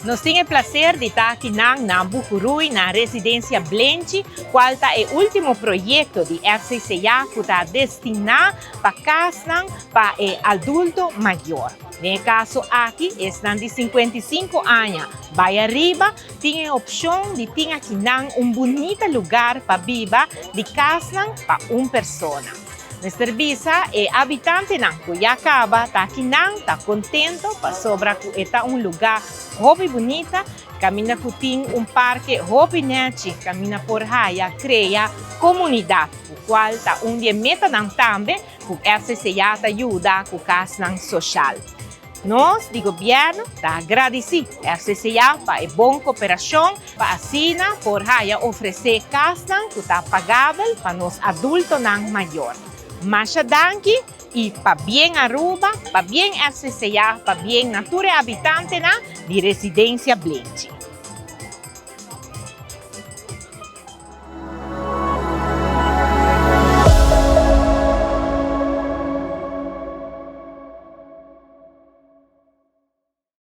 Nos tin e placer di ta akinan na Bucurui na Residencia Blenchi, cual ta e ultimo proyecto di FCCA cu ta destina pa casnan pa e adulto mayor. Den e caso aki, esnan di 55 aña bay ariba tin e opcion di tin akinan un bunita lugar pa biba di casnan pa un persona. Mester bisa e habitantenan cu ya caba ta akinan ta contento pasobra cu e ta un lugar hopi bunita, caminda cu tin un parke hopi nechi, caminda por haya crea comunidad, cual ta un di e metanan tambe cu FCCA ta yuda cu casnan social. Nos di gobierno ta agradeci FCCA pa e bon cooperacion pa asina por haya ofrece casnan cu ta pagabel pa nos adultonan mayor. Masha danki y pabien Aruba, pabien FCCA, pabien na tur habitantenan di Residencia Blenchi.